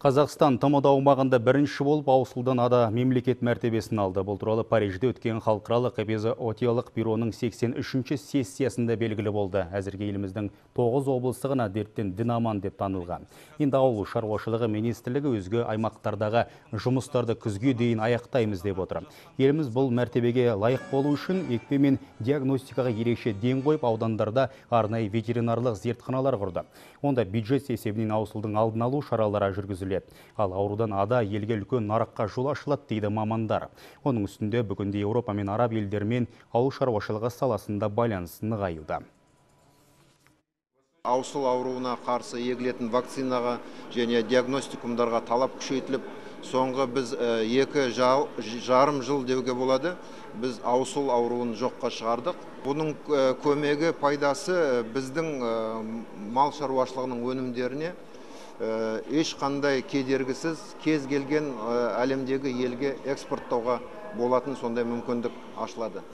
Қазақстан ТМД аумағында бірінші болып аусылдан ада мемлекет мәртебесін алды. Бұл туралы Парижде өткен халықаралық эпизоотиялық бюроның 83-ші сессиясында белгілі болды. Әзірге еліміздің 9 облысы ғана дерттен дін аман деп танылған. Енді ауыл шаруашылығы министрлігі өзге аймақтардағы жұмыстарды күзге дейін аяқтаймыз деп отыр. Еліміз бұл мәртебеге лайық болу үшін екпе мен диагностикаға ерекше ден қойып, аудандарда арнайы ветеринарлық зертханалар құрды. Онда бюджет есебінен аусылдың алдын алу шаралары жүргізіледі. Ал аурудан ада елге үлкен нарыққа жол ашылады дейді мамандар. Оның үстінде бүгінде Еуропа мен Араб елдерімен ауыл шаруашылығы саласында байланыс нығаюда. Аусыл ауруына қарсы егілетін вакцинаға және диагностикумдарға талап күшейтіліп, соңғы біз 2,5 жыл деуге болады, біз аусыл ауруын жоққа шығардық. Бұның көмегі, пайдасы біздің мал шаруашылығының өнімдеріне ешқандай кедергісіз кез келген әлемдегі елге экспорттауға болатын сондай мүмкіндік ашылады.